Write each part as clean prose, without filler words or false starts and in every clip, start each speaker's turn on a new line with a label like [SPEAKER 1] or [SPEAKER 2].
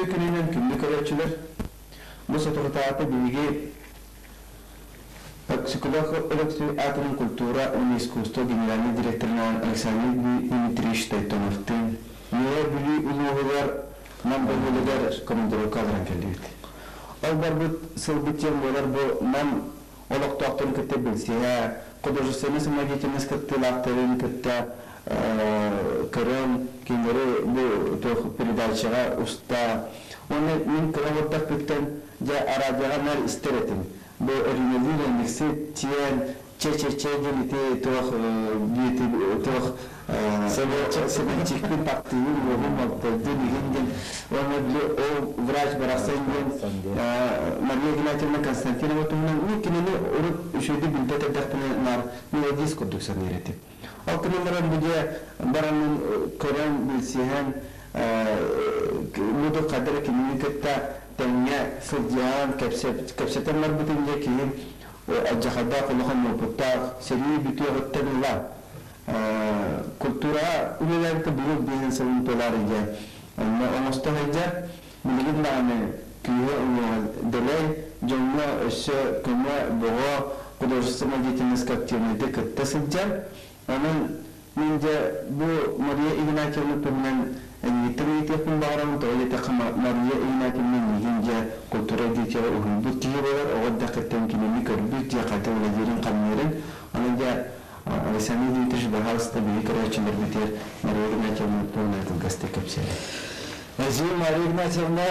[SPEAKER 1] Үтүө күнүнэн күндү көрөөччүлэр! Бу соторутааҕыта биһиги Өксөкүлээх Өлөксөй аатынан культура уонна искусство генеральнай директорынаан Александр Дмитриевич Тойтоновтыын Үөһээ Бүлүү улууһугар Нам бөһүөлэгэр командировка олорон кэллибит. Ол барбыт сылбыт диэн буолар бу Нам олохтоохторун кытта билсиһэ, художественнай самодеятельность кыттыылаахтарын кытта көрөн, кинилэри бу туох передачаҕа уста. Уонна мин кыра олордохпуттан дьэ араадьыйаҕа наар истэр этим. Бу Өрүнэлиир Эмиксит, Тиэн, Чэ-чэ-чэ диэн ити туох туох Сэмэнчикпин таптыыбын, уоһум малтайдын игин диэн уонна били ол врач барахсан диэн Мария Игнатьевна Константинова туһунан мин кинини урут үчүгэйдик билбэт эрдэхпинэ наар мелодист курдук саныыр этим. Ол гынан баран бу дьиэ бараммын көрөн, билсиһэн буду хайдах кинини кытта тэҥҥэ сылдьыһан кэпсэтэн барбытым дьэ киһим алдьархайдаах улахан уопуттаах сэрии бүтүөҕүттэн ыла культураҕа үлэлээбитэ быйыл биэһин сылын туолар дьэ онно оҥосто сылдьар билигин даҕаны күүһэ уҥуоҕа дэлэй дьоҥҥо өссө көмө бөҕө художественнай деятельностька активнайдык кытта сылдьар онон мин дьэ бу Мария Игнатьевна туһунан эйигиттэн ыйытыахпын баҕарабын тоҕо диэтэххэ Мария Игнатьевна миигин дьэ культура деятелэ уһуйбут киһи буолар оҕо эрдэххиттэн кинини көрбүт дьэ хайдах үлэлиирин-хамныырын онон дьэ Александр Дмитриевич, баһаалыста биһиги көрөөччүлэрбитигэр Мария Игнатьевна туһунан кылгастык кэпсиэ.
[SPEAKER 2] Эдьиий Мария Игнатьевна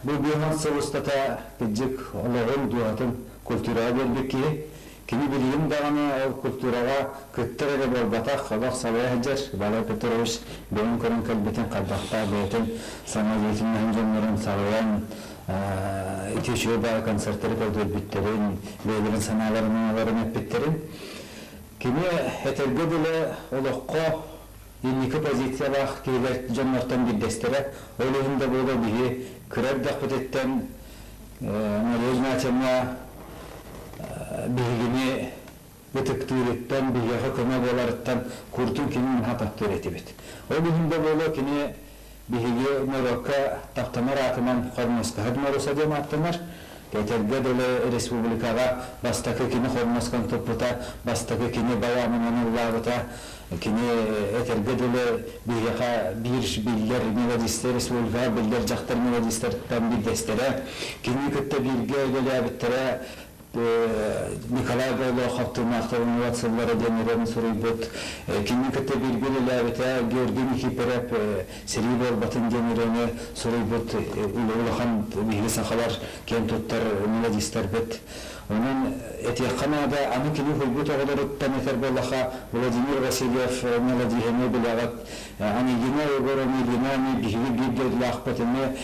[SPEAKER 2] бу биэһэн сыл устата кырдьык олоҕун, дууһатын культураҕа биэрбит киһи. Кини билигин даҕаны ол культураҕа кыттар эрэ буолбатах, олох салайа сылдьар. Валерий Петрович бэйэм көрөн кэлбитин хайдахтаах бэйэтин самодеятельноһын дьоннорун салайан ити үчүгэй баҕа концертары көрдөрбүттэрин, бэйэлэрин санааларын оҥолорун эппиттэрин. Кини этэргэ дылы олоххо инники позициялаах киһилэр дьоннортон биирдэстэрэ. Ол иһин да буолуо биһи кыра эрдэхпититтэн Мария Игнатьевна биһигини ытыктыырыттан, биһиэхэ көмө буоларыттан куртун кини наһаа таптыыр этибит. Ол иһин да буолуо кини биһиги норуокка таптанар аатынан Хормуоскаһыт Моруса диэн ааттанар. Этэргэ дылы республикаҕа бастакы кини хормуосканы туппута, бастакы кини баянынан ыллаабыта, кини этэргэ дылы биһиэхэ биир биллэр мелодистар республикаҕа биллэр дьахтар мелодистартан биирдэстэрэ. Кинини кытта бииргэ үлэлээбиттэрэ Николай Бойлохов Тыыннаахтарын сыллара диэн ырыаны суруйбут. Кинини кытта бииргэ үлэлээбитэ Георгий Никифоров Сэрии буолбатын диэн ырыаны суруйбут улахан биһиги сахалар киэн туттар мелодистарбыт. Онон этиэххэ наада, аны кини уһуйбут оҕолоруттан этэр буоллаха Владимир Васильев мелодиһыны билэҕит. Анегина Егоровна Ильина биһиги биир дойдулаахпыт эмиэ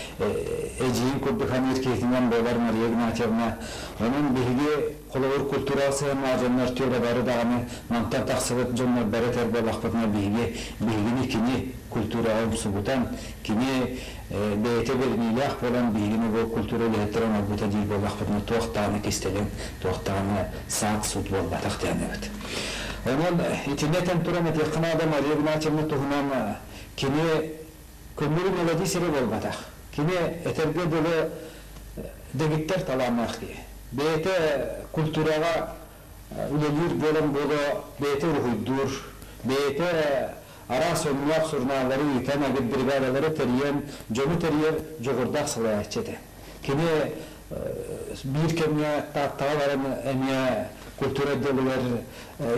[SPEAKER 2] эдьиийин курдук саныыр киһитинэн буолар Мария Игнатьевна. Онон биһиги холобур культураҕа сыһыаннаах дьоннор түөрэ бары даҕаны мантан тахсыбыт дьоннор бары этэр буоллахпытына биһиги биһигини кини культураҕа умсугутан, кини бэйэтэ бэриниилээх буолан биһигини бу культура үлэһиттэрэ оҥорбута диир буоллахпытына туох даҕаны кистэлэҥ, туох даҕаны саат-суут буолбатах диэн эбит. Онон итини этэн туран этиэххэ наада Мария Игнатьевна туһунан кини көҥүл мелодист эрэ буолбатах. Кини этэргэ дылы дэгиттэр талааннаах киһи. Бэйэтэ культураҕа үлэлиир буолан буолуо, бэйэтэ уруһуйдуур, бэйэтэ араас өҥнөөх сурунааллары ыытан, агитбригадалары тэрийэн, дьону тэрийэр дьоҕурдаах салайааччы этэ. Кини биир кэмҥэ Тааттаҕа баран эмиэ культура отделыгар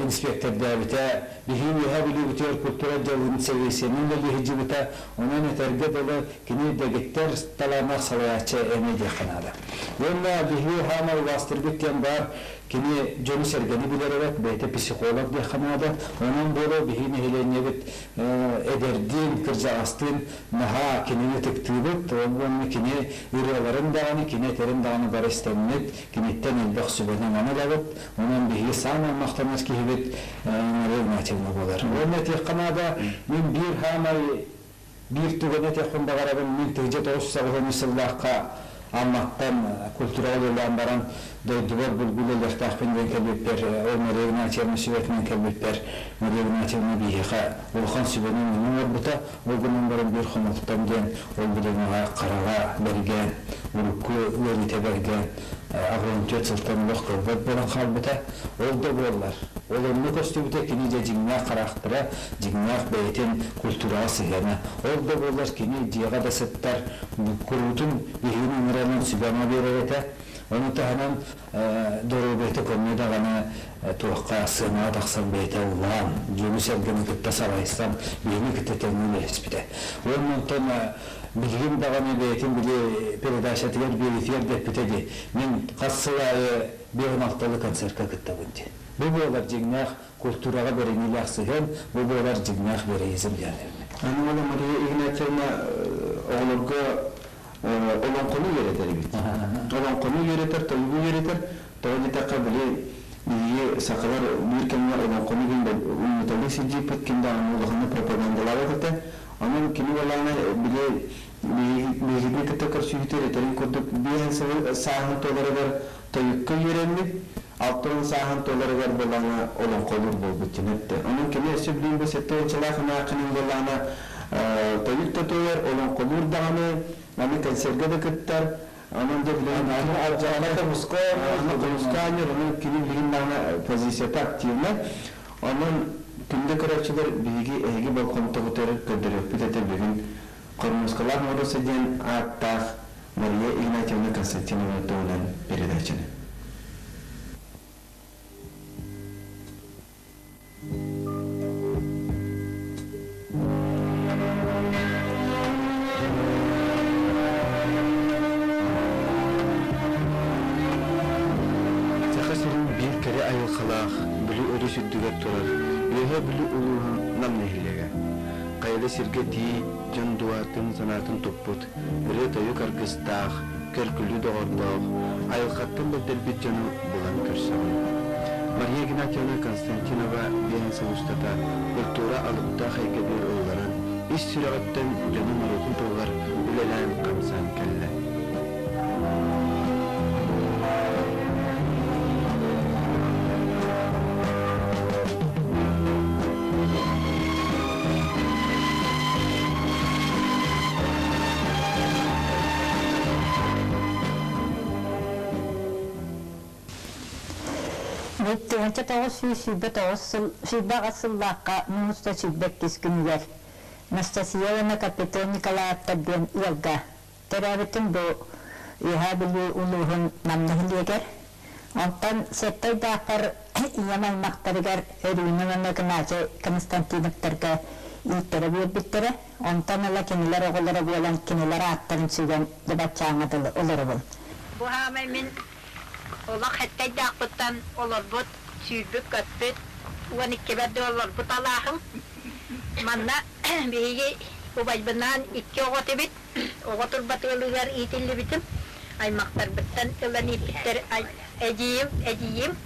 [SPEAKER 2] инспектордээбитэ, биһиги Үөһээ Бүлүүбүтүгэр культура отделын сэбиэссийэнэн үлэлии сылдьыбыта, онон этэргэ дылы кини дэгиттэр талааннаах салайааччы эмиэ диэххэ наада. Уонна биһиги хаамар убаастырбыт диэн баар Кини дьону-сэргэни билэр эбэт, бэйэтэ психолог диэххэ наада. Онон буолуо биһиги нэһилиэнньэбит эдэрдиин, кырдьаҕастыын наһаа кинини ытыктыыбыт. Уонна кини ырыаларын даҕаны, кини этэрин даҕаны бары истэммит, киниттэн элбэх сүбэнэн ылабыт. Онон биһиги саамай махтанар киһибит Мария Игнатьевна буолар. Уонна этиэххэ наада, мин биир хаамай биир түгэни этиэхпин баҕарабын, мин тыһыынча тоҕус сүүс сыллаахха Амматтан культураҕа үлэлээн баран дойдубар булгу үлэлиэхтээхпин диэн кэлбиппэр, ол Мария Игнатьевна сүбэтинэн кэлбиппэр, Мария Игнатьевна биһиэхэ улахан сүбэни мунньан оҥорбута. Ол гынан баран биир хомолтом диэн ол бириэмэҕэ хараҕа бэргээн, урукку ыарыыта бэргээн, 84 сылтан олох көрбөт буолан хаалбыта. Ол да буоллар, ол онно көстүбүтэ кини дьэ дьиҥнээх хараахтара, дьиҥнээх бэйэтин культураҕа сыһыана. Ол да буоллар кини дьиэҕэ да сыттар, куруутун биһигини ыҥыранан сүбэ-ама биэрэр этэ. Ону таһынан доруобуйата көҥү даҕаны туохха сыанаҕа тахсан бэйэтэ ыллаан, дьону-сэргэни кытта салайсан, биһини кытта тэҥҥэ үлэлэспитэ. Уонна онтон билигин даҕаны бэйэтин били передачатыгар биэритигэр да эппитэ дии, мин хас сыл аайы 56-лы концертка кыттабын дии. Бу буолар дьиҥнээх культураҕа бэриниилээх сыһыан, бу буолар дьиҥнээх вероизм диэн.
[SPEAKER 1] Аны уола Мария Игнатьевна оҕолорго олоҥхону үөрэтэр эбит. Олоҥхону үөрэтэр, тойугу үөрэтэр. Тоҕо диэтэххэ, били биһиги сахалар биир кэмҥэ олоҥхону күн умнуталыы сылдьыыппыт, ким даҕаны улаханнык пропагандалаабат этэ. Онон кини уолаана били биһигини кытта көрсүһүүтүгэр этэрин курдук биэһин сыл сааһын туоларыгар тойукка үөрэммит, 60 сааһын туоларыгар буоллаҕына олоҥхолуур буолбут диэн эттэ. Онон кини өссө билигин бу сэттэ уончалаах ымааххынын буоллаҕына тойук да туойар, олоҥхолуур даҕаны, аны концерга да кыттар. Онон дьэ билигин хомуска анньар, онон кини билигин даҕаны позицията активна. Онон күндү көрөөччүлэр биһиги эһиги болҕомтоҕутугар көрдөрүөхпүт этэ бүгүн Хормуоскалаах Моруоса диэн ааттаах Мария Игнатьевна Константинова туһунан передачаны. Саха сирин биир кэрэ айылҕалаах Бүлүү өрүс үрдүгэр турар Үөһээ Бүлүү улууһун Нам нэһилиэгэ. Хайа да сиргэ тиий дьон дууһатын санаатын туппут, ырыа-тойук аргыстаах, көр-күлүү доҕордоох, айылҕаттан бэрдэрбит дьону булан көрсөҕүн. Мария Игнатьевна Константинова биэһин сыл устата культура алыптаах эйгэтигэр ылларан, ис сүрэҕиттэн дьону-норуотун туһугар үлэлээн-хамсаан кэллэ.
[SPEAKER 3] 1929 сыл 28 сыллаахха муус 122 күнүгэр Анастасия уонна Капитон Николаевтар диэн ыалга төрөөбүтүм бу Үөһээ Бүлүү улууһун Нам нэһилиэгэр. Онтон сэттэ ыйдаахпар ийэм аймахтарыгар Өрүүнэ уонна Кынаачай Константиновтарга ииттэрэ биэрбиттэрэ. Онтон ыла кинилэр оҕолоро буолан кинилэр ааттарын сүгэн дыбаччааҥҥа дылы олоробун.
[SPEAKER 4] Бу хаамай мин олох эттэйдаахпыттан олорбут, сүүрбүт-көппүт, 12-бэр да олорбут алааһым. Манна биһиги убайбынаан икки оҕо этибит. Оҕо турбат ыалыгар иитиллибитим. Аймахтарбыттан ылан ииппиттэр эдьиийим, эдьиийим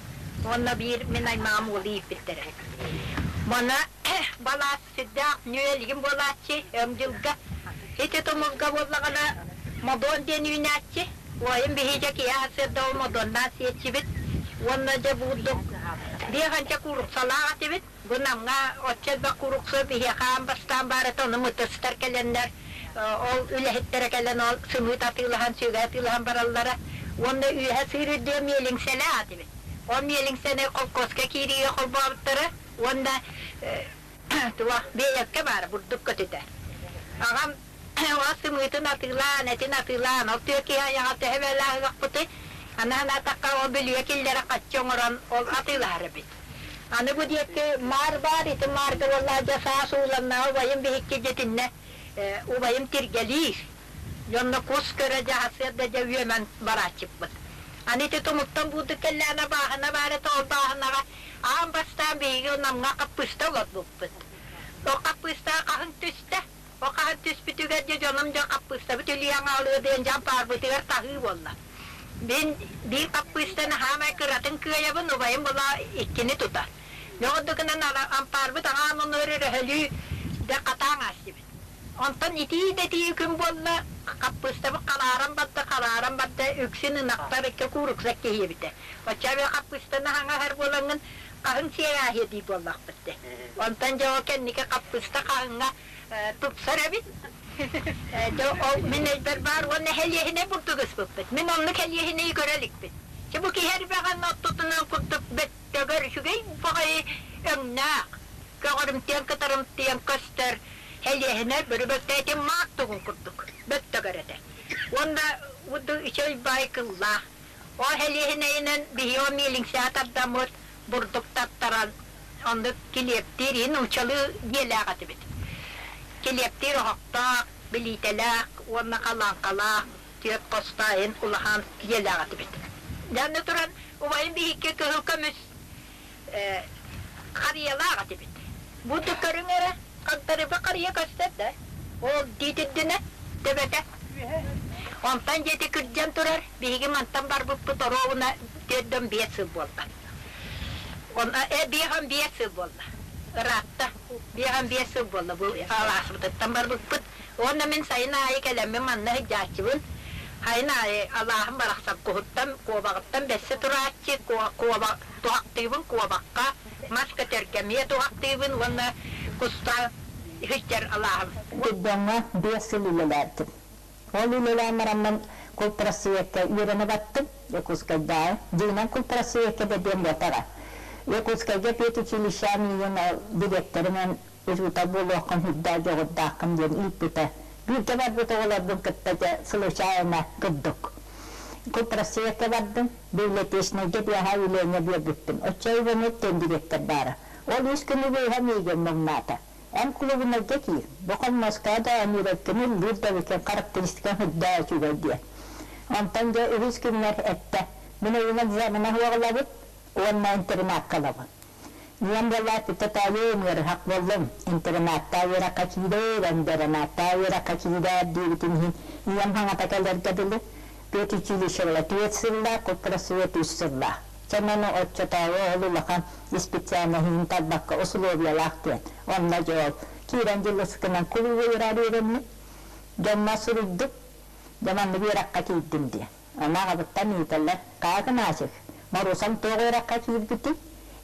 [SPEAKER 4] уонна биир мин аймаҕым уолу ииппиттэрэ. Мана балаас сүрдээх нүөлигим буолааччы өҥ дьылга. Ити тумулга буоллаҕына Модон диэн үүнээччи. Уойум биһиги киһи сырда ол Модоннаан сиэччибит. Уонна дьэ буурдук биэхэнчэ кууруксалаах этибит. Бу Намҥа оччо элбэх куурукса биһиэхэ аан бастаан баар этэ, ону мытыстар кэлэннэр, ол үлэһиттэрэ кэлэн ол сымыыт атыылаһан, сүгэ атыылаһан бараллара. Уонна үөһэ сыыр үрдүө миэлиҥсэлээх этибит. Ол миэлиҥсэни холкуоска киириигэ холбообуттара уонна туох биэйэккэ баара бурдук көтүтэ. Аҕам ол сымыытын атыылаан, этин атыылаан, ол түөрт киһи айаҕа төһө бэлээх ыһыахпытый? Аны санаатахха ол бүлүүгэ киллэрэ хаччы оҥорон ол атыылаһар эбит. Аны бу диэки маар баар, ити маарга буоллаҕа дьэ саас ууланнаҕа убайым биһикки дьэтиннэ убайым тиргэлиир. Дьонно кус көрө дьэ сарсыарда дьэ үөмэн барааччыппыт. Аны ити тумуттан буурдук кэллэҕинэ бааһына баар этэ, ол бааһынаҕа аан бастаан биһиги Намҥа хаппыыста олорбуппут. Ол хаппыыста хаһыҥ түстэ. Ол хаһан түспүтүгэр дьэ дьонум дьэ хаппыыстабыт үлүйэн хаалыа диэн дьон паарбытыгар таһыы буолла. Мин биир хаппыыстаны хаамай кыратын кыайабын, убайым була иккини тута. Дьоҕурдукунан ампаарбыт аҥаан онуор өрөһөлүү дьэ хатаан аастыбыт. Онтон итии да итии күн буолла, хаппыыстабыт харааран барда, харааран барда, үксүн ынахтар икки кууруксак киһи эбитэ. Оччо хаппыыстаны хаҥаһар буолаҥҥын хаһыҥ сиэрээһиэ дии буоллахпыт дии. Онтон дьэ ол кэнники хаппыыста хаһыҥҥа тупсар эбит. Дьэ ол мин өйбөр баар уонна хэлиэһинэй бурдук ыспыппыт. Мин оннук хэлиэһинэйи көрө иликпин. Чэ бу киһи эрбэҕин оттутунан курдук бөттөгөр үчүгэй баҕайы өҥнөөх, көҕөрүмтүйэн кытарымтыйан көстөр хэлиэһинэй бөрүбөктөйтин маак тугун курдук бөттөгөр этэ. Уонна үчүгэй баай кыллаах. Ол хэлиэһинэйинэн биһиги ол миэлиҥсэҕэ тардаммыт бурдук таттаран оннук килиэптиир иһин нууччалыы дьиэлээх этибит. Килиэптиир оһохтоох, билиитэлээх уонна халааҥкалаах түөрт хостоох иһин улахан дьиэлээх этибит. Дьэ аны туран убайым биһикки кыһыл көмүс харыйалаах этибит. Бу да көрүҥ эрэ, хагдарыба харыйа көстөр да, ол диитирдинэ төбөтө. Онтон дьиэти күрдьэн турар, биһиги мантан барбыппыт оруобуна 45 сыл буолла. 55 сыл буолла. Ыраатта. 55 сыл буолла бу алааспытыттан барбыппыт. Уонна мин сайын аайы кэлэммин манна сылдьааччыбын. Сайын аайы алааһым барахсан куһуттан, куобаҕыттан бэссе турааччы, куоба, туһахтыыбын куобахха, мас көтөргө эмиэ туһахтыыбын уонна куста сылдьар алааһым.
[SPEAKER 3] Дьоҥҥо 5 сыл үлэлээбитим. Ол үлэлээн бараммын культпросвекка үөрэнэ баттым Якутскайдааҕы. Дьиҥинэн культпросвекка да диэн буотаҕа. Якутскайга педучилище миигин дириэктэринэн учуутал буолуоххун үрдээх дьоҕурдааххын диэн ыыппыта. Бииргэ барбыт оҕолорбун кытта дьэ случайно курдук. Культпросвекка бардым, библиотечнайга биэһэ үлэҥэ биэрбиппин. Оччо Иванов диэн дириэктэр баара. Ол үс күнү быыһа миигин муҥнаата. Эн кулубунайга киир, бу хоммоска да Амиреккини ыллыыр да эбиккин характеристикаҥ үрдээх үчүгэй диэн. Онтон дьэ үһүс күҥҥэр эттэ, мин өйүм экзамена уоҕулабыт уонна интернакка ылабын. Ийэм буоллаат бүттэ тоойуом ыарыһах буоллум, интернаттаа үөрэххэ киирээр, интернаттаа үөрэххэ киирээр диэбитин иһин ийэм хаҥата кэлэргэ дылы педучилищеҕа түөрт сыллаах, культпросвет үс сыллаах. Чэ ону оччотооҕу ол улахан специальноһын талбакка усулуобуйалаах диэн. Онно дьэ ол киирэн дьылыскынан кулууба үөрээр үөрэммит. Дьонно суруйдум. Дьэ маннык үөрэххэ киирдим диэн. Аны аҕабыттан ыыталлар. Как нафиг? Марусам туох үөрэххэ киирбитий?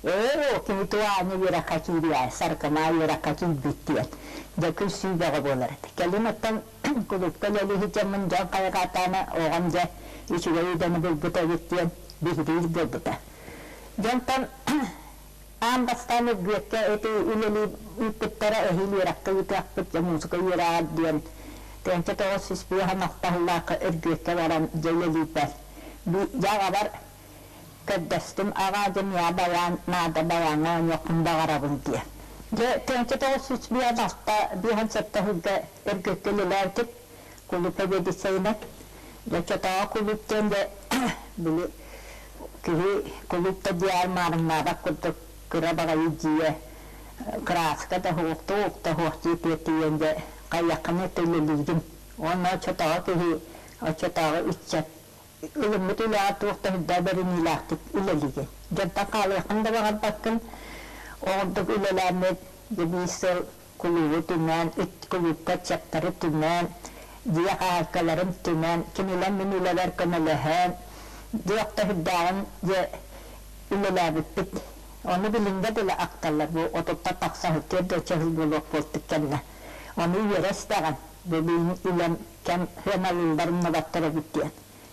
[SPEAKER 3] Ээ, кини туох аанньа үөрэххэ киириэ, саркымаа үөрэххэ киирбит диэн. Дьэ күлсүү бөҕө буолар этэ. Кэлин оттон кулуупка үлэлии сылдьаммын дьон хайҕаатаана оҕом дьэ үчүгэй идэни булбут эбит диэн биһириир буолбута. Дьонтон аан бастаан Үргүөккэ ити үлэлии ыыппыттара эһиил үөрэххэ ыытыахпыт дьэ муусука үөрэҕэр диэн 1905 сыллаахха Өргүөккэ баран дьэ үлэлиирбэр дьэ аҕабар көрдөстүм аҕаа дьэ миэхэ байаан наада байааҥҥа оонньуохпун баҕарабын диэн. Дьэ 1905 57 сылга Өргүөккэ үлэлээбитим кулууп сэбиэдиссэйинэн. Дьэ оччотооҕу кулууп диэн дьэ били киһи кулууп да диэҕэр маарыҥнаабат курдук кыра баҕайы дьиэ кырааска да суох, туох да суох дии тиийэн дьэ хайыаххыный үлэлиигин. Уонна оччотооҕу киһи оччотооҕу ыччат ылыммыт үлэҕэ туох да үрдээх бэриниилээхтик үлэлиигин. Дьонтон хаалыаххын да баҕарбаккын. Оҕурдук үлэлээммит дьэ биир сыл кулуубу түмэн, кулуупка ыччаттары түмэн, дьиэ хаһаайкаларын түмэн, кинилэр мин үлэбэр көмөлөһөн, туох да үрдээҕин дьэ үлэлээбиппит. Ону билиҥҥэ дылы ахталлар бу отуттан тахса түөрт да чаһыл буолуох буолтук кэннэ. Ону үөрэ истэҕин, бу билин үлэм кэм сыаналыыллар умнубаттар эбит диэн.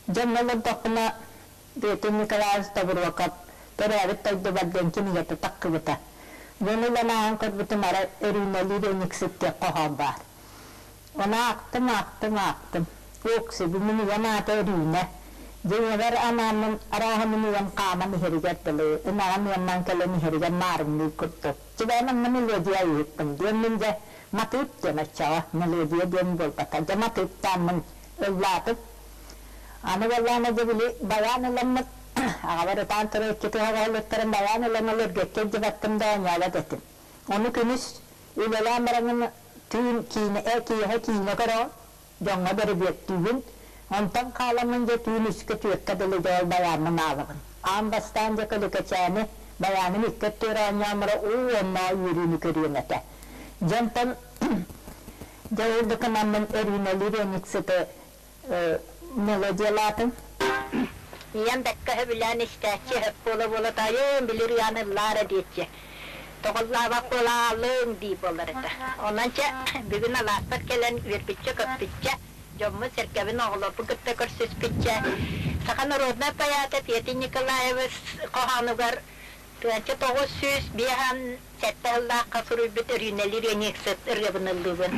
[SPEAKER 3] Дьэ онно олордохпуна Петр Николаевич Тобуруокап төрөөбүт дойдубар диэн кинигэтэ таххыбыта. Дьон ылан ааһан көрбүтүм арай Өрүүнэлиир Эниксит диэн хоһоон баар. Ону аахтым, аахтым, аахтым. Укси, бу мин ийэм аата Өрүүнэ. Дьиҥэбэр анааммын арааһа мин ийэм хааман иһэригэр дылы, ынаҕым ыаннан кэлэн иһэригэр маарыҥныыр курдук. Дьэ манна мелодия ыйыттым диэн мин дьэ матыып диэн оччоҕо мелодия диэн буолбата. Дьэ матыыптааммын ыллаатым. Аны буоллаҕына дьэ били байаан ыламмыт аҕабар ытаан турар икки тыһаҕа ылыттаран байаан ылан өлөргөккө илдьибэттим да оонньообот этим. Ону күнүс үлэлээн бараҥҥын түүн киинэ киэһэ киинэ көрөҕүн, дьоҥҥо бөрөбүөктүүгүн, онтон хааламмын дьэ түүн үскэ түөркэ дылы дьэ ол байааммын аалабын. Аан бастаан дьэ көлүкэчээни байааным икки өттүгэр оонньоомморо уу уонна үөрүүнү көрүөм этэ. Дьэ онтон Дьэ ол да гынаммын өрүүнэлиир ыанньыксыты мелодиялаатым.
[SPEAKER 4] Ийэм бэккэ сөбүлээн истээччи, сөп буола-буола таайым били ырыаны ыллаа эрэ диэччи. Тоҕоллообот буолаалыҥ дии буолар этэ. Онон чэ, бүгүн алааспар кэлэн үөрбүччэ-көппүччэ, дьоммун-сэргэбин, оҕолорбун кытта көрсүспүччэ, саха народнай поэта Петя Николаевич хоһоонугар 1957 сыллаахха суруйбут Өрүүнэлиир ыанньыксыт ырыабын ыллыыбын.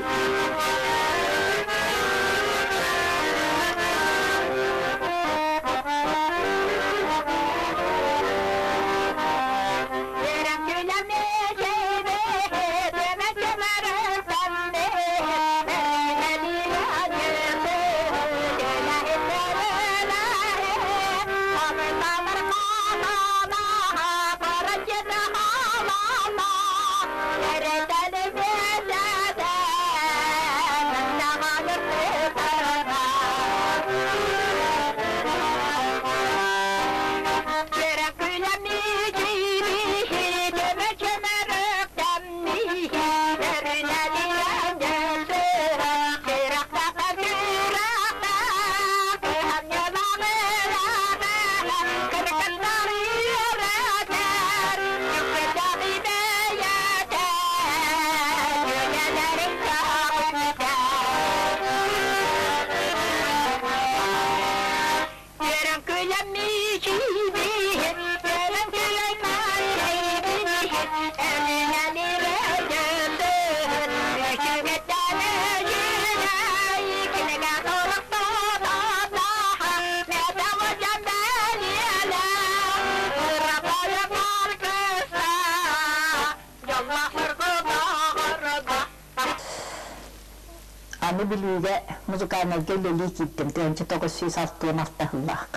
[SPEAKER 3] Аны Бүлүүгэ музыкальнайга үлэлии киирдим 1966 сыллаах.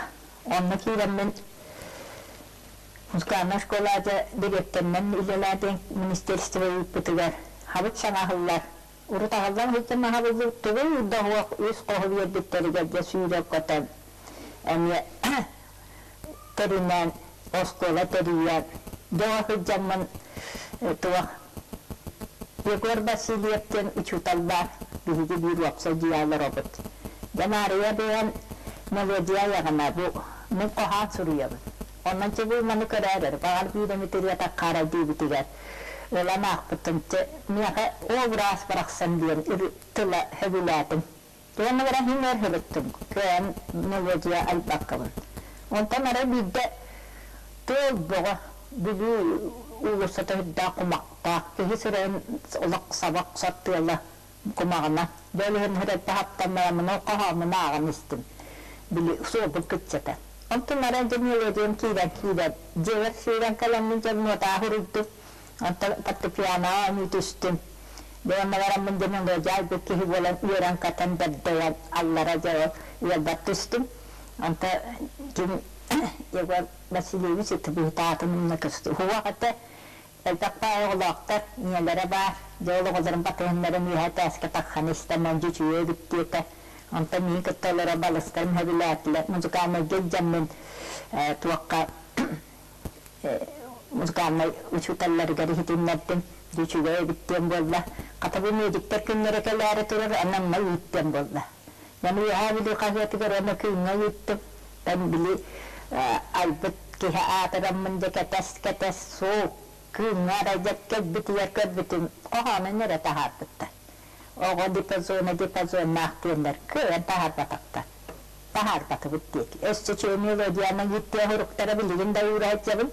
[SPEAKER 3] Онно киирэммин музыкальнай школада дириэктэринэн үлэлээтим министерство ыыппытыгар хабыт саҥа аһыллар. Урут аһыллан сылдьан аһабыллыбыт тугуй да суох үс хоһу биэрбиттэригэр дьэ сүүрэ-көтөн эмиэ тэринэн оскуола тэрийэн дьоҕо сылдьаммын туох Егор Васильев диэн учуутал баар, биһиги биир уопсай дьиэ олоробут. Дьэ Маарыйа бэйэм мелодия айаҕына бу мин хоһоон суруйабын. Онон чэ бу маны көрөөр, баҕар биир эмит ырыа таххаарай диэбитигэр ылан аахпытым. Чэ миэхэ образ барахсан диэн тыла сөбүлээтим. Уонна баран иһин өр сырыттым, кыайан мелодия айбаккабын. Онтон арай биирдэ тыал бөҕө Бүлүү уулуссата үрдээх кумахтаах, киһи сырайын олох саба охсор тыала кумаҕына. Дьэ ол иһин һырайта хаптаммын ол хоһооммун ааҕан истим. Били суолбут кыччата. Онтон арай дьэ мелодиям киирэн киирэн, дьиэбэр сүүрэн кэлэммин дьэ муотааһы уруйдум. Онтон фортепианоҕа оонньуу түстүм. Дьэ уонна бараммын дьэ мелодия айбыт киһи буолан үөрэн-көтөн бэрдэйэн аллара дьэ ыалбар түстүм. Онто ким Егор Васильевич ытыбыытаатын умна көстө. Уһуох этэ элбэх баай оҕолоохтор, ийэлэрэ баар. Дьэ ол оҕолорун батыһыннаран үөһэ этээскэ таххан истэн мэлдьи үчүгэй эбит диэтэ. Онтон миигин кытта олоро балыстарым сөбүлээтилэр. Музыкальнайга илдьэммин туохха музыкальнай учууталларыгар иһитиннэрдим. Дьэ үчүгэй эбит диэн буолла. Хата бу медиктэр күннэрэ кэлээри турар, анамма ыыт диэн буолла. Маны Үөһээ Бүлүү хаһыатыгар уонна Кыымҥа ыыттым. Тан били айбыт киһи аатыраммын дьэ кэтэс-кэтэс суох Кыымҥа арай кэлбитигэр көрбүтүм хоһоонун эрэ таһаарбыттар. Оҕо дипазона дипазоннаах диэннэр кыайан таһаарбатахтар. Таһаарбатыбыт диэки. Өссө үчүгэй мелодияны ыыттыа суруктара билигин да уура сылдьабын.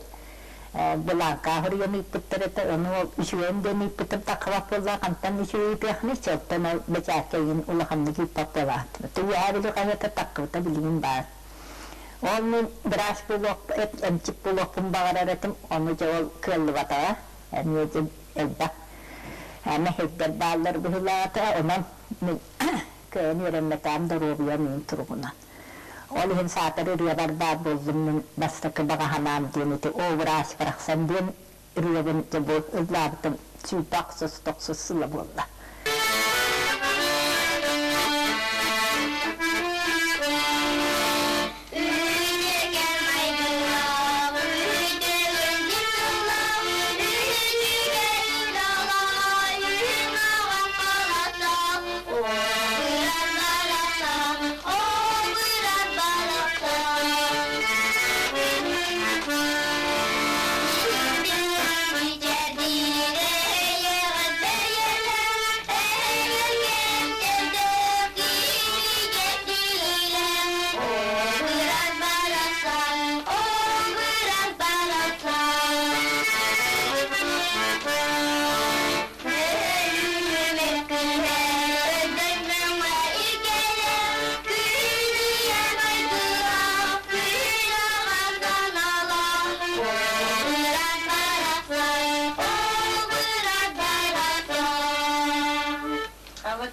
[SPEAKER 3] Былааҥка суруйан ыыппыттар этэ. Ону ол үчүгэйин диэн ыыппытым таххыбат буолла. Хантан үчүгэй ыытыахыный? Чолтон ол бэчээккэ игин улаханнык ыыппат буолаат. Үөһээ Бүлүү хаһыата таххыбыта билигин баар. Ол мин быраас буолуох, эмчит буолуохпун баҕарар этим. Ону дьэ ол кыаллыбатаҕа. Эмиэ дьэ элбэх мэһэйдэр бааллар быһыылаата. Онон мин кыайан үөрэммэтэҕим доруобуйам иһин туругунан. Ол иһин саатар ырыабар баар буоллум мин бастакы баҕа санаам диэн ити образ барахсан диэн ырыабын дьэ бу ыллаабытым 180-90 сыла буолла.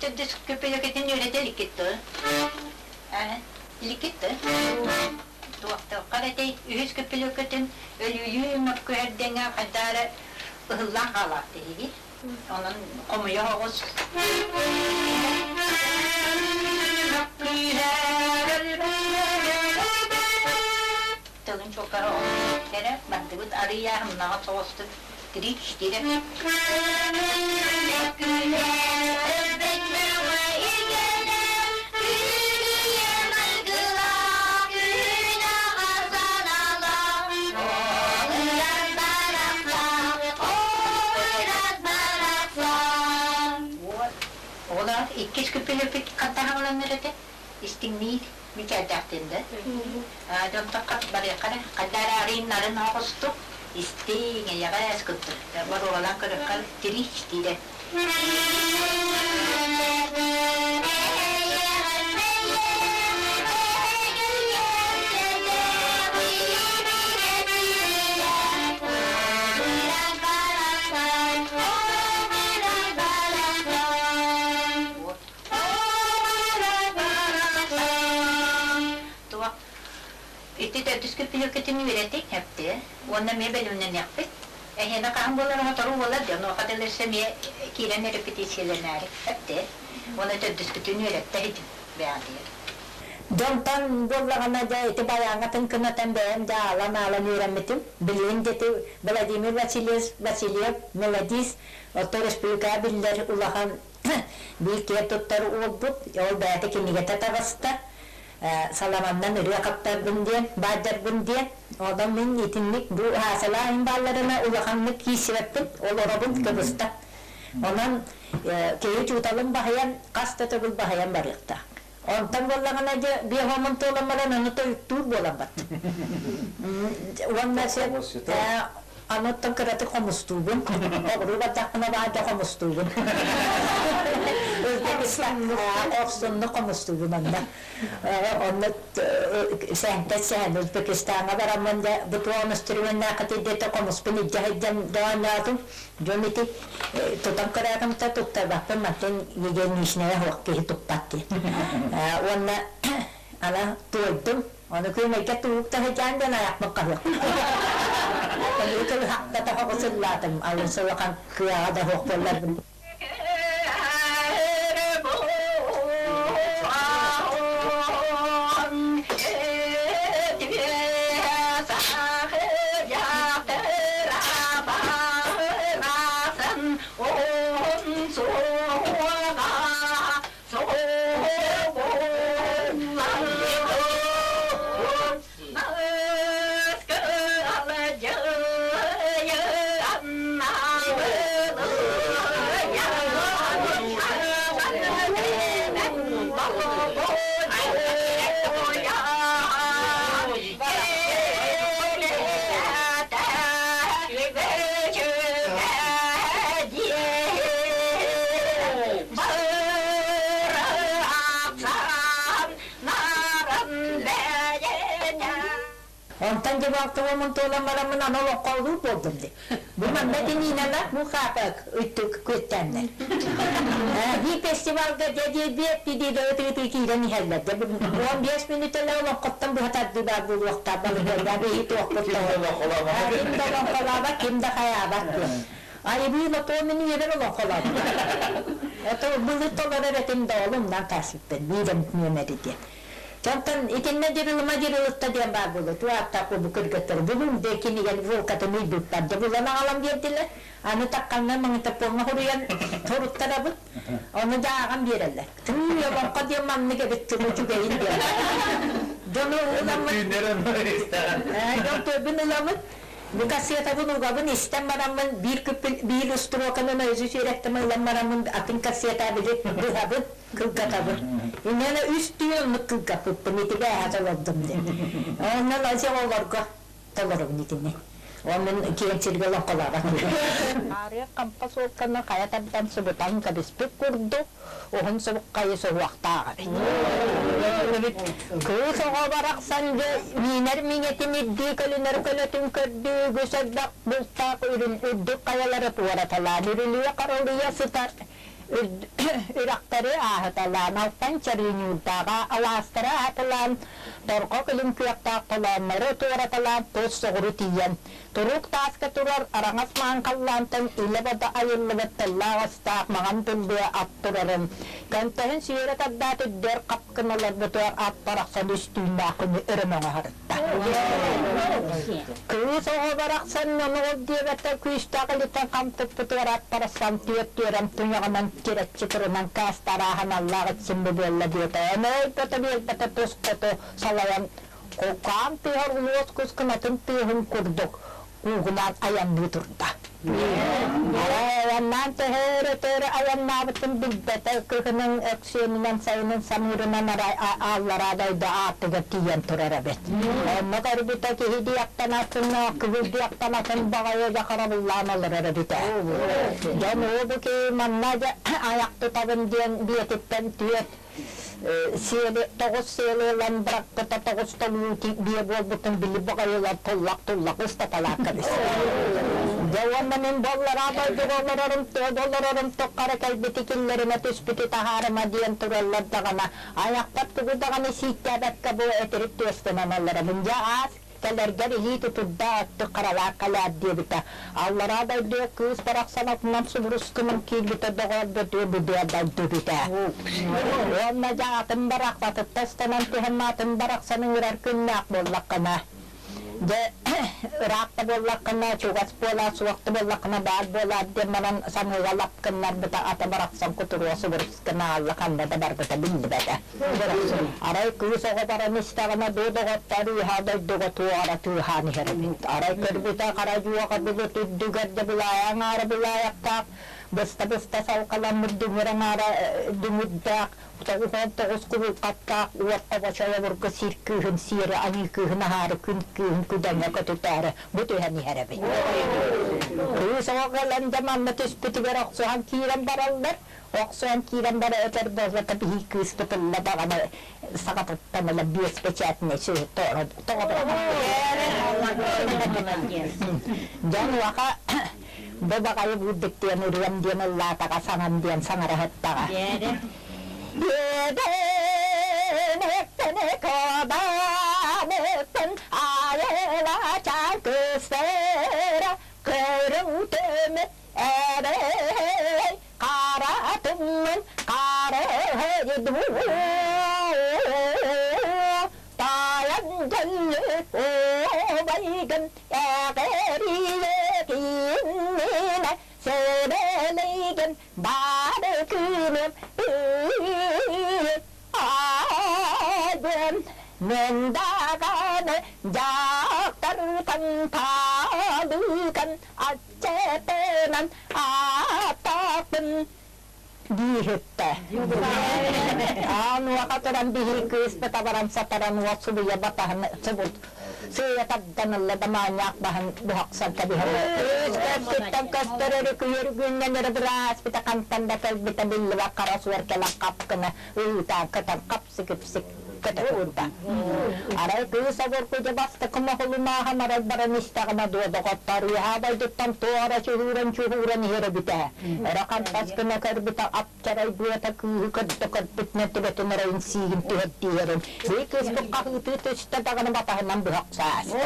[SPEAKER 4] Төрдүс көпөлөкөтүн үөрэтэ иликкит дуо? Аа, иликкит дуо? Туохтуохха этэй үһүс көпөлөкөтүн өлүүлүү мөккүһэрдэҥэ хайдах эрэ ыһыллан хаалаат диһиги. Онон хомуйа оҕус. Тылын чуолкара эрэ бардыбыт арыйа ымнаҕа соҕустук три-четыре. Оҕолоор, иккис күппүлүппүт хантаһаҕаланнар этэ? Истиҥниир мичээрдээхтин да? Дьонтон барыахха эрэ, хайда эрэ арыйнарын оҕустук, истиҥ, эйэҕэс курдук. Боруобалаан көрүөххэ, три-четыре. Туох ити төрдүс күппүлүккүтүн үөрэтиҥ эптиэ уонна эмиэ бэлэмнэниэхпит. Эһиэнэ хаһан буолар оҥоторуу буолар дьон онуоха дылы эмиэ киирэн репетициялэнээри эптиэ. Уонна төрдүскүтүн үөрэттэ иһитим бэйэҕитигэр.
[SPEAKER 3] Дьонтон буоллаҕына дьэ ити байааҥҥа тыҥкынатан бэйэм дьэ аалан-аалан үөрэммитим. Билигин дьэ ити Владимир Васильевич Васильев мелодист, оттон республикаҕа биллэр улахан биир киэн туттар уолбут, ол бэйэтэ кинигэтэ таҕыста. Саламаннан ырыа хаптарбын диэн, баайдарбын диэн. Онон мин итинник бу аасалаах иһин баалларына улаханнык киирсибэппин, олоробун кыбыста. Онон киһи учууталын баһыйан, хас да төгүл баһыйан барыахтаах. Онтон буоллаҕына дьэ биэһомун туолан баран аны тойуктуур буолан бардым. Уонна сен аны оттон кыратык хомустуубун. Оҕуруу бардахпына баайда хомустуубун. Өзбекистан хорсуннук хомустуубун онно. Онно сэһэнтэн сэһэн Узбекистаҥҥа бараммын дьэ бу туох инструменнааххытый диэтэ хомуспун илдьэ сылдьан доонноотум. Дьон ити тутан көрөөтүм да туттарбаппын мантан гигиеничнэйэ суох киһи туппат диэн. Уонна ана туойдум. Ону күөмэйгэ туук да сылдьан диэн айахпын хаһыах. Өлүү кылыһахта тоһоҕу сыллаатым. Алын сылахан кыаҕа да суох буолларбын. Онтон дьэ балтыбаммын туолан бараммын аны олоххо буолдум дии. Бу манна тиниинэлэр бу хаапак үттүк күөттэннэр. Бии фестивалга дьэ диэбиэт дии ытыы киирэн иһэллэр. Дьэ 15 мүнүүтэлэр олоҥхоттон быһа тардыы баар буолуохтаах балыгыарга биһи туохпут
[SPEAKER 2] Ким да олоҥхолообот.
[SPEAKER 3] Ким да олоҥхолообот, ким да хайаабат диэн. Айыбыы лотуо мин үйэбэр олоҥхолообут. Это былыр толорор этим да олумнан каасыппын биирем нүөмэри диэн. Онтон итиннэ дьырылыма дьырылытта диэн баар буолуо. Ту ааттаах бу кыргыттар булун дэ кинигэн волкатын ыйбыттар да булан аҕалан биэрдилэр. Аны такканна магнитофоҥҥа хоруйан хоруттарабыт. Ону да ааҕан биэрэллэр. Тыы олоҥхо диэн маннык эбит тылы үчүгэйин диэн. Дьону ыламмыт. Дьон төрбүн ыламыт. Бу кассетабын угабын истэн бараммын биир күппүн биир устуруоканан өзү сүрэхтим ылан бараммын атын кассета били быһабын кылгатабын. Инньэ үс түүн оннук кылгаппыппын ити бээһэ толордум диэн. Онон ася олорго толоробун итини. Онон киэҥ сиргэ олоҥхолообот.
[SPEAKER 4] Аарыах хампа суолтаны хайа тардан субутан кэбиспит курдук, уһун субуккайы суһуохтаах эбит. Кыыс оҕо барахсан дьэ миинэр миҥэтин ирдии көлүнэр көлөтүн көрдүү үгүс элбэх бултаах үрүн үрдүк хайалары туораталаан үрүлүйэ-харалыйа сытар.
[SPEAKER 3] Үрэхтэри ааһыталаан, алтан чарыынньуурдааҕа алаастары аһаталаан, торҕо күлүм күөхтээх толооннору туораталаан тус соҕуруу тиийэн, туруук тааска турар араҥас маҥан халлаантан илэ-бодо айыллыбыт тыллаах-өстөөх маҥан тыллыа ат турарын, көнтөһүн сүөрэ тардаат үрдүөр хап гына олорбутугар ат барахсан үс түүннээх күнү өрө мөҥө Кыыс оҕо барахсан ону ол диэбэтэ күүстээх илиитин хам туппутугар ат барахсан түөрт түөрэм туйаҕынан тирэччи турунан каастарааһын аллаах итсин бу буолла диэтэ. Ону өлбөтө биэрбэтэ тус хоту салайан кулгаан тыаһар улуос кус кынатын тыаһын курдук куугунаан айанныы турда. Айаннаан төһө-өрө айаннаабытын билбэтэ, кыһынын өксүөнүнэн, сайынын самыырынан ааллараа дойду аартыгар тиийэн турар эбит. Онно көрбүтэ киһи диэхтэн атын, кыһыл диэхтэн атын баҕайы дьэ харабыллаан олорор эбитэ. Дьон уу бу киһи манна дьэ айах тутабын диэн биэтиттэн түөрт сиэли тоҕус сиэли ылан бырахпыта тоҕус толуу биэ буолбутун били баҕайылар туллах-туллах ыстаталаакка Дьэ уонна мин буоллараа дойдуга олорорум туох олорорум туххара кэлбити киллэринэ түспүтү таһаарыма диэн тураллар даҕаны айахпар тугу даҕаны сииктээбэккэ бу этирик түөстэнэн олоробун дьэ аас Кэлэргэр илии тутурда, өттүк харалаах кэлээр диэбитэ. Аллараа дойдуга кыыс барахсан атынан субурус гынан киирбитэ доҕоор бөтүө быдыа дойду эбитэ. Уонна дьэ атын барахсатыттан ыстанан түһэн атын барахсан ыҥырар күннээх буоллаххына дьэ ыраах да буоллаххына чугас буолаа суох да буоллаххына баар буолаар диэн баран самыыга лап гыннарбыта ата барахсан кутуруга субурус гына аалла ханна да барбыта биллибэтэ. Арай кыыс оҕо баран истэҕинэ дуу доҕоттор үөһээ дойдуга туох эрэ тыаһаан иһэр эбит. Арай көрбүтэ хара дьуоҕа былыт үрдүгэр да былаайа аҥаара былаайахтаах, быста-быста салҕаламмыт дүҥүр аҥаара дүҥүрдээх, 99 кубулҕаттаах уот хобочой обургу сир кыыһын сиэри аньыы кыыһын аһаары күн кыыһын күдэҥҥэ көтүтээри бу түһэн иһэр эбит. Кыыс оҕо кэлэн да манна түспүтүгэр охсуһан киирэн бараллар. Охсуһан киирэн бара өтөр буолбата биһи кыыспыт ылла даҕаны саҕатыттан ыла биэс печатнай сүөһү тоҕо Дьон уоха бу баҕайы буурдук диэн ырыам диэн ыллаатаҕа саҥам диэн саҥараһыттаҕа. Иэдэн кобаныттан айылачаан кыстара көрүҥ төмөт Эрэй харатыммын харыһыйдуу Тайан дьэллик убайгын эҕэрийэ кииннинэ Сэрэлэйгин бары күнүм Айдын мен даҕаны дьахтартан таалыкан Аччатынан ааттаахпын дииһиттэ. Аан уоха туран биһи кыыспыт абаран сатаран уот субуйа батаһын субут сыыйа тардан ылла да маанньаах баһын быһахсан кэбиһэр. Кыыс көстүттэн көстөр өрүкүйэр күннэн өрө бырааспыта хантан да кэлбитэ биллибэт хара суор кэлэн хап гына ыытаан кытан хапсык-ипсик көтө турда. Арай кыыс обургу дьэ бастакы моһолунааһан арай баран истэҕинэ дуо доҕоттоор үөһээ дойдуттан туох эрэ чуһууран-чуһууран иһэр эбитэ. Өрө хантас гына көрбүтэ ап-чарай быата кыыһы көрдө көрбүтүнэн төбөтүн оройун сиигин түһэрдиирин. Бии кыыспыт хаһыытыы түстэ даҕаны батаһынан быһах сааста.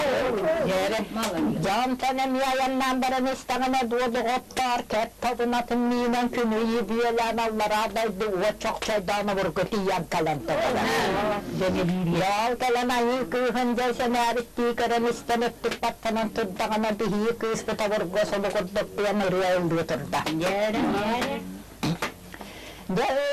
[SPEAKER 3] Дьонтон эмиэ айаннаан баран истэҕинэ дуо доҕоттоор кэп тобунатын миинэн күнү бүөлээн аллараа дойду уот чохчойдоон обургу тиийэн кэлэн турара. Дьол кэлэн айыы кыыһын дьэ сэнээбиттии көрөн истэн өттүк баттанан турдаҕына биһиги кыыспыт обургу солугурдук диэн ырыа ыллыы турда. Сэрэн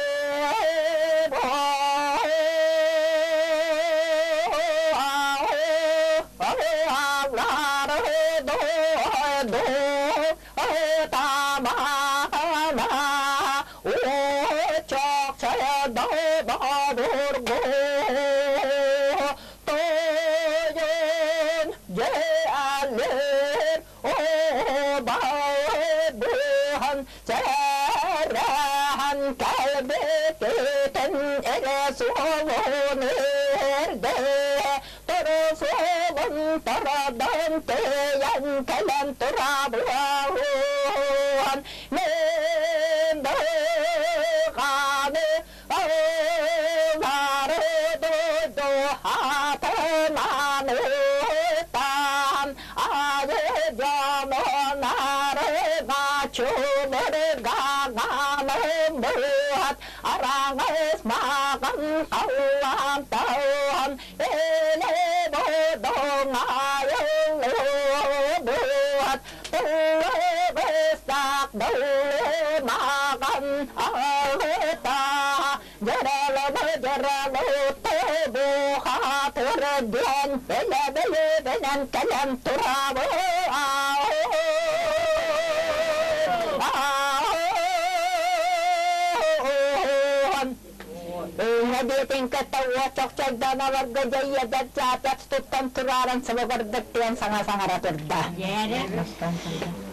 [SPEAKER 3] кэлбитин эрэ суолун эрдэ Тору суолун тородон тыйан кэлэн турабыан Мен Чочуларга галымбыат Араңыз маған қаллам тауам Эле бодоң айылыбыат Тулыбыстақ маған ағыта Жаралымы жаралы бұхатыр ден Біле біле білен кәлем тұрабы. Эбиэтин кытта уочокчойдоналарга дьайыдар чаатат туттан турааран сылыгырдык диэн саҥа саҥара турда.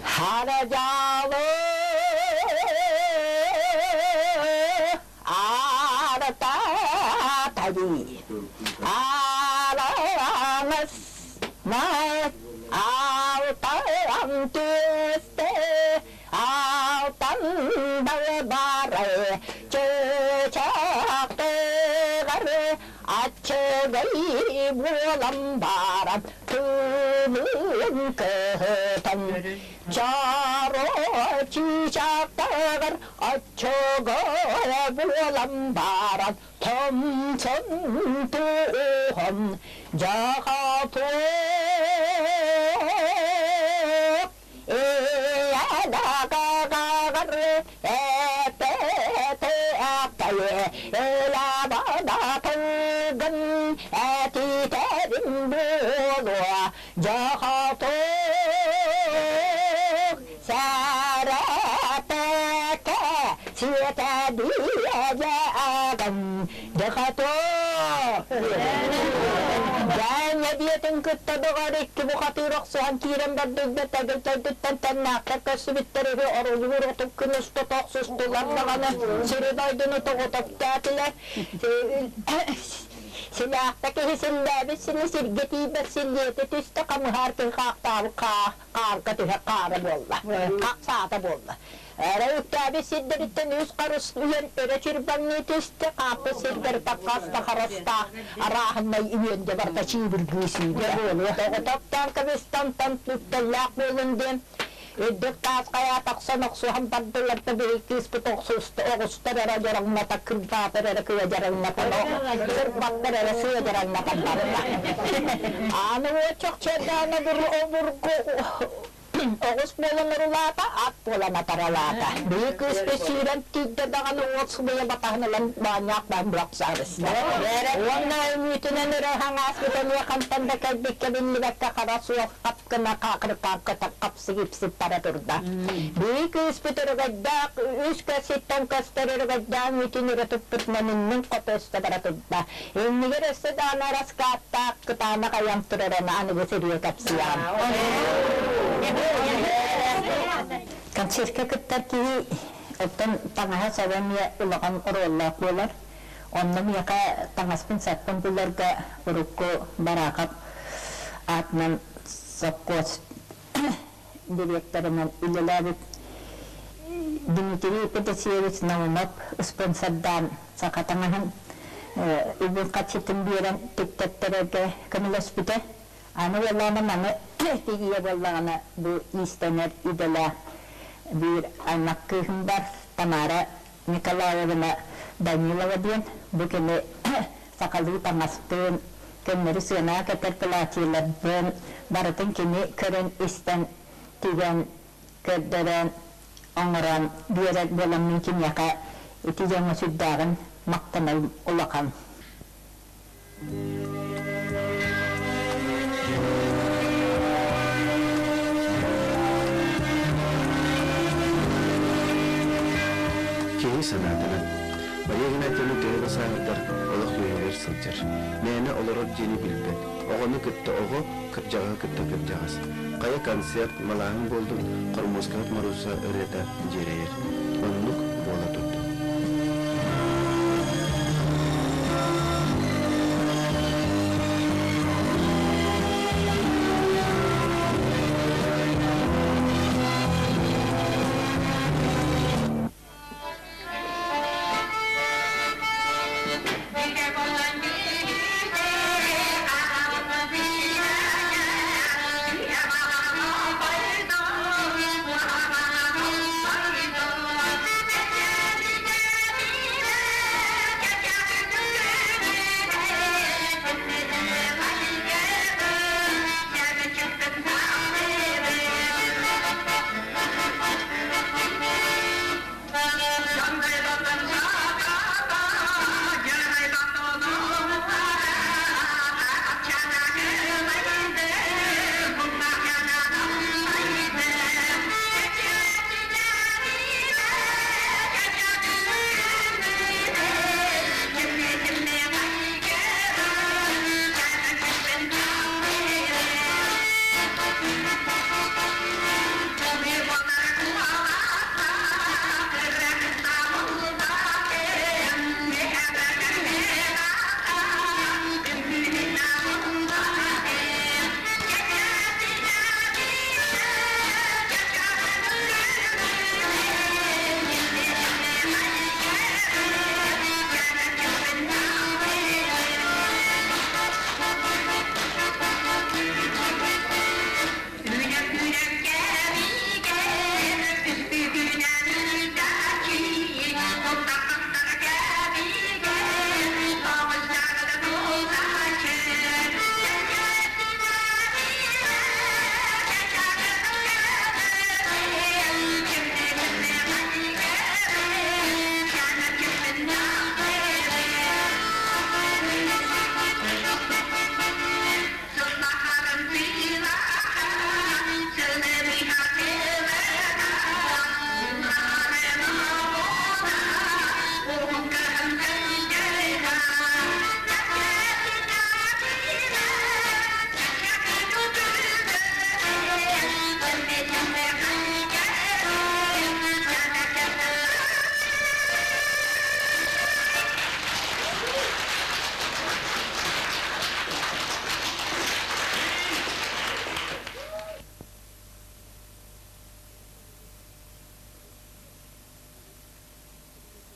[SPEAKER 3] Хара дьаалы арата тади арамас ма алтан түсте алтан балбары чычактыгары ачыгай буолан баран тымын кытан чаро чычактыгар ачыгай буолан баран томсон тухон жахату Кытта доҕор икки бухатыыр охсуһан киирэн бардыгда тагылтайдыттан таннаахтар көссүбүттэриги орулуур отук күн уста тохсустулар даҕаны сири дойдуну тоҕутоптаатылар. Силаахта киһи силлээбит сини сиргэ тиийбэт силлиэтэ түстэ, хамыһаар киһи хаахтаабыт хаарга түһэ хаара буолла, хахсаата буолла. Эрэ үктээбит сирдэриттэн үс харыс үйэн өрө чүрбаҥныы түстэ, хааппыт сирдэр таккаста харастаах арааһыннай үйэнде барта чиибиргии сиидэ. Тоҕотоптоон кэбистан тан үктэллээх буолун диэн Үрдүк таас хайа тахсан охсуһан бардылар да биһи кыыспыт оҕустар эрэ дьороҥната, кырбаатар эрэ кыа дьарыҥнатан, кырбаттар эрэ сыа дьарыҥнатан барда. Аны уоччохчордаана обургу оҕус буолан орулаата, ат буолан атаралаата. Биһи кыыспыт сүүрэн тиийдэ даҕаны уот субуйа батаһын ылан баанньаах баан бырахсаарыста. Уонна үҥүүтүнэн өрө хаҥааспыт эмиэ хантан да кэлбиккэ биллибэккэ хара суох хап гына хаакырыкаакка хапсыгипсип бара турда. Биһи кыыспыт өрөгөйдөөх үс көсүттэн көстөр өрөгөйдөөх үҥүүтүн өрө туппутунан иннин хоту өстө бара турда. Иннигэр өссө даҕаны араскааттаах кытаанах айан турарын аныгы сырыы кэпсиэҕим. Концертка кыттар киһи оттон таҥаһа саба эмиэ улахан оруоллаах буолар. Онно миэхэ таҥаспын-саппын буларга урукку Бараахап аатынан сопхуос дириэктэринэн үлэлээбит Дмитрий Петасевич Наумов спонсордаан саха таҥаһын үбүн харчытын биэрэн тиктэртэрэргэ көмөлөспүтэ. Аны буоллаҕына маны тигийэ буоллаҕына бу иистэнэр идэлээх биир аймах кыыһым бар Тамара Николаевна Данилова диэн бу кини сахалыы таҥастыын, көннөрү сыанаҕа кэтэр платьеларбын барытын кини көрөн-истэн, тигэн, көрдөрөн, оҥорон биэрэр буоламмын киниэхэ ити дьоҥҥо сүрдээҕин махтаналым улахан.
[SPEAKER 1] Киһи санаатынан, Мария Игнатьевна төһө да сааһырдар, олох үөһүгэр сылдьар. Мээнэ олорор диэни билбэт. Оҕону кытта оҕо, кырдьаҕаһы кытта кырдьаҕас. Хайа концерт, малааһын буоллун, хормуоскаһыт Маруся ырыата дьиэрэйэр. Оннук буола турдун.